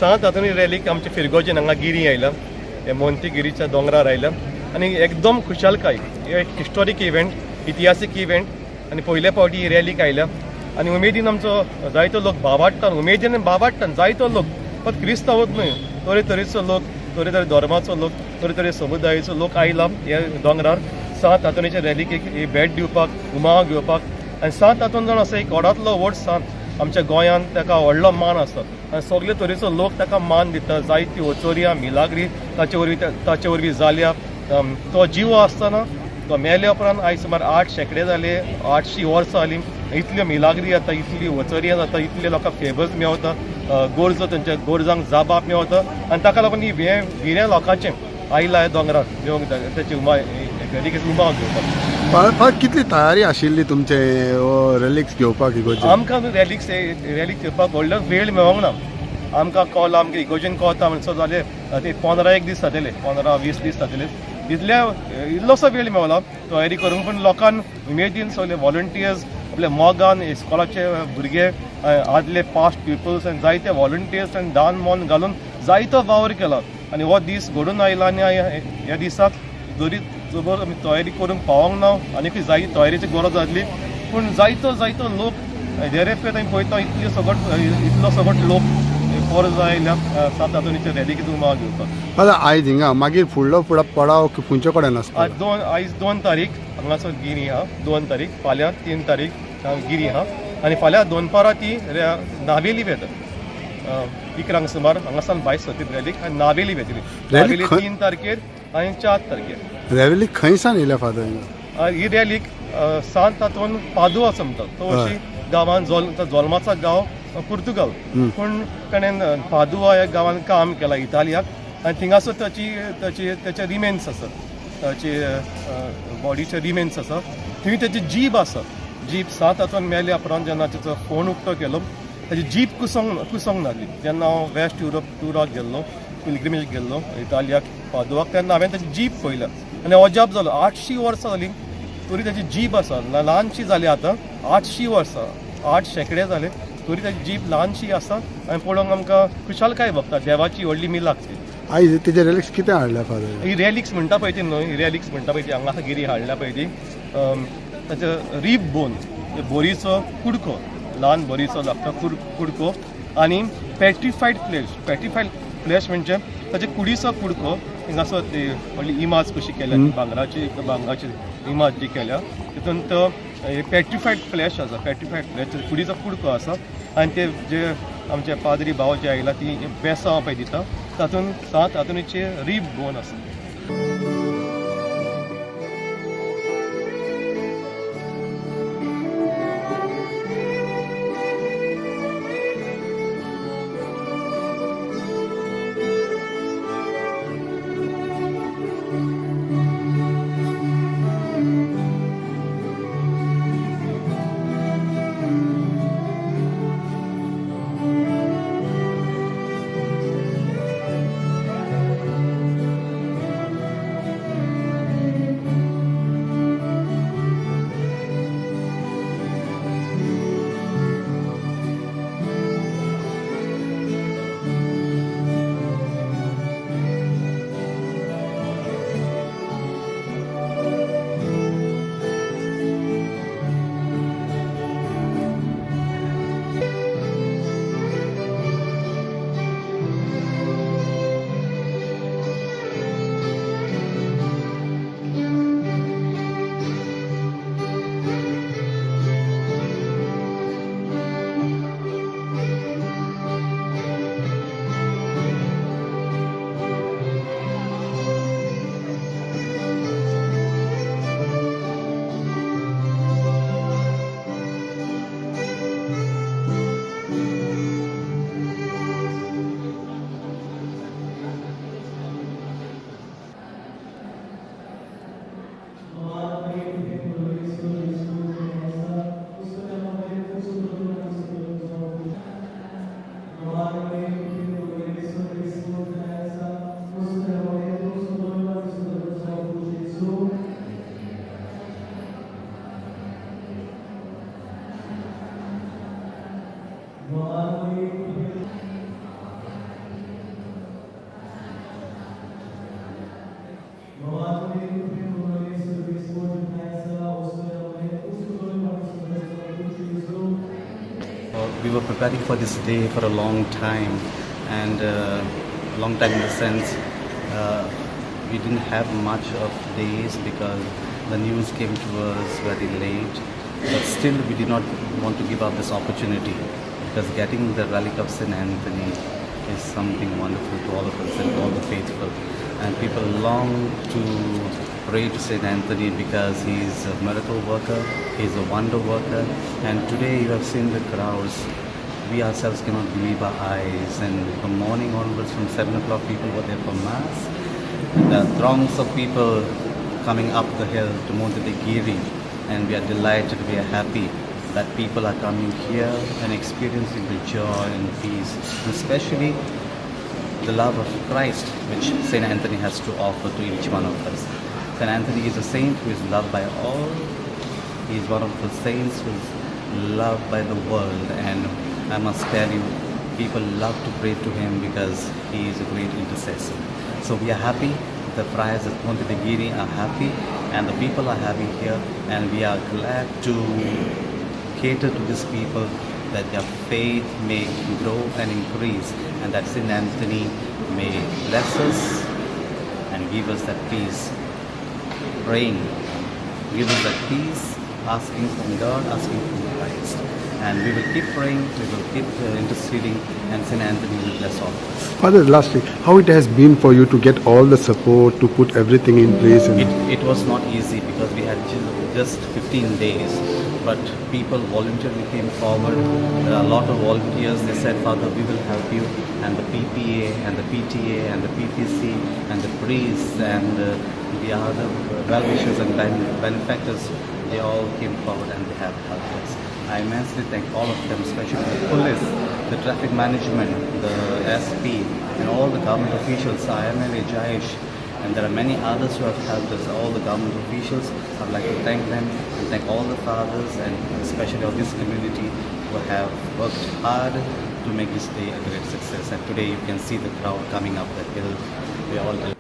सांत आंतोनी रॅलीक आमचे फिरगोजेन हांगा गिरी आयला, हे मोंतीगिरीच्या दोंगरार आयला आनी एकदम खुशालकाय, एक हिस्टोरीक इव्हेंट, इतिहासीक इव्हेंट आनी पयले फावटी ही रॅलीक आयल्या आनी उमेदीन आमचो जायतो लोक बाबाडटान, उमेदीन बाबाडटान जायतो लोक, फक्त क्रिस्तांवूच न्हय, तरेतरेचो लोक, तरेतरे धर्माचो लोक, तरेतरे समुदायाचो लोक आयला ह्या दोंगरार सांत आंतोनीच्या रॅलीक एक भेट दिवपाक, उमाव घेवपाक. आनी सांत आंतोन जावन आसा एक व्हडांतलो व्हड सांत आमच्या गोंयांत, ताका व्हडलो मान आसा आनी सगळे तरेचो लोक ताका मान दिता. जायती ओचोरिया मिलाग्री ताचे वरवीं जाल्या. तो जिवो आसतना, तो मेल्या उपरांत आयज सुमार 8 शेंकडे जाले, 800 वर्सां जालीं, इतल्यो मिलाग्री जाता, इतली वचोरिया जाता, इतले लोकांक फेवर्स मेवता, गोरजो तांच्या गोरजांक जाबाप मेवता आनी ताका लागून ही भिऱ्या लोकांचें आयला ह्या दोंगरार येवंक ताची उमा उमाव घेवपाक. कितली तयारी आशिल्ली तुमचे रेलिक्स घेवपाक इगोर्जेन? आमकां रेलिक्स घेवपाक व्हडलो वेळ मेळोंक ना. आमकां कॉल, आमकां इगोर्जेन कळता म्हणसर जाले ते 15-1 दीस जातले, 15-20 दीस जातले, इतल्या इल्लोसो वेळ मेवला तयारी करूंक. पूण लोकांक उमेदीन सगळे वॉलंटियर्स आपल्या मोगान इस्कॉलाचे भुरगे, आदले पास्ट प्युपल्स आनी जायते वॉलंटियर्स आनी दान मन घालून जायतो वावर केला आनी हो दीस घडून आयला. आनी ह्या दिसाक जरी जबर आमी तयारी करूंक पावोंक ना, आनीकूय जायती तयारेची गरज जातली, पूण जायतो जायतो लोक धेरेपेर आमी पळयता इतलो सगट लोक परत आयल्या सांत आंतोनीच्या रॅलीक उमाव घेवपाक. आयज हिंगा मागीर फुडलो फुडो पडाव खंयचे कडेन आसता? आयज 2 तारीख हांगासर गिरी आहा, 2 तारीख, फाल्यां 3 तारीख गिरी आहा आनी फाल्यां दनपारां ती नावेली वेता 11 सुमार हांगासान भायर सरतली रॅलीक आनी नावेली वेतली. नावेली 3 तारखेर आनी 4 तारखेर. रॅलीक खंयसान येयल्या फादर? ही रॅलीक सांत आंतोन पादुआ म्हणटा तो अशी गांवान जोल्माचो गांव पुर्तुगाल, पूण ताणें पादुआ ह्या गांवान काम केलां इतालियाक आनी थिंगासर ताची ताची ताचे रिमेन्स आसा, ताचे बॉडीचे रिमेन्स आसा, थंय ताची जीब आसा. जीब सांत आंतोन मेल्या उपरांत जेन्ना ताचो फोण उक्तो केलो ताची जीब कुसोंक लागली. जेन्ना हांव वेस्ट युरोप टुराक गेल्लो, पिलग्रिमेज गेल्लो इतालियाक पादुआक, तेन्ना हांवें ताची जीब पळयल्या आनी अजाप जालो. 800 वर्सां जालीं तरी ताची जीब आसा, ल्हानशी जाली आतां, 800 वर्सां, 8 शेंकडे जाले तरी ताची जीब ल्हानशी आसा आनी पळोवंक आमकां खुशालकाय भोगता. देवाची व्हडली मिलाक ती. आयज तेजे रेलिक्स कितें हाडल्या फादर? ही रेलिक्स म्हणटा पळय ती न्हय, ही रेलिक्स म्हणटा पळय ती हांगा गिरी हाडल्या पळय ती, ताचो रीब बोन, बोरीचो कुडको, ल्हान बोरीचो लागता कुडको आनी पेट्रिफायड फ्लॅश. पेट्रिफायड फ्लॅश म्हणजे ताचे कुडीचो कुडको हिंगासर ती व्हडली इमाज कशी केल्या, भांगराची इमाज जी केल्या तितून तो पेट्रिफायड फ्लॅश आसा, पेट्रिफायड फ्लॅश कुडीचो कुडको आसा आनी ते जे आमचे पाद्री भाव जे आयला ती बेसांव पळय दिता तातूंत सांत आंतोनीचे रीब बोन आसा. We were preparing for this day for a long time, and long time in the sense we didn't have much of days because the news came to us very late, but still we did not want to give up this opportunity, because getting the relic of St. Anthony is something wonderful to all of us and to all the faithful. And people long to pray to St. Anthony because he is a miracle worker, he is a wonder worker. And today you have seen the crowds. We ourselves cannot believe our eyes. And from morning onwards, from 7 o'clock, people were there for Mass. And there are throngs of people coming up the hill to Monte de Guiri, and we are delighted, we are happy that people are coming here and experiencing the joy and peace, and especially the love of Christ, which St. Anthony has to offer to each one of us. St. Anthony is a saint who is loved by all. He is one of the saints who is loved by the world, and I must tell you, people love to pray to him because he is a great intercessor. So we are happy. The friars at Monte de Guiri are happy, and the people are happy here, and we are glad to cater to these people that their faith may grow and increase, and that St. Anthony may bless us and give us that peace. Praying, give us that peace, asking from God, asking from Christ. And we will keep praying, we will keep interceding, and St. Anthony will bless all of us. Father, lastly, how it has been for you to get all the support, to put everything in place? And it was not easy because we had just 15 days, but people voluntarily came forward. There are a lot of volunteers. They said, Father, we will help you. And the PPA and the PTA and the PPC and the priests and the other well-wishers and benefactors, they all came forward and they have helped us. I immensely thank all of them, especially the police, the traffic management, the SP, and all the government officials, IMLA, Jayesh, and there are many others who have helped us, all the government officials. I'd like to thank them and thank all the fathers and especially of this community who have worked hard to make this day a great success. And today you can see the crowd coming up the hill. We are all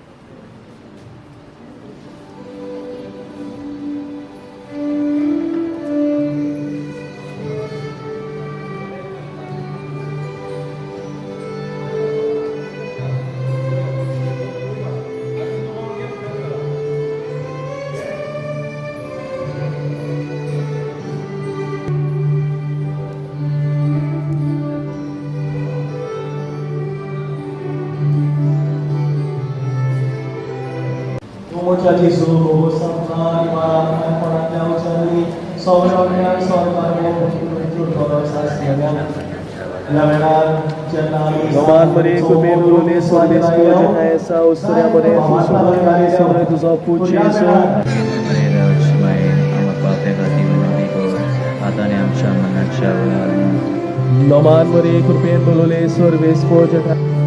Noman Mure Kurpen Bolole Sorves Pojata.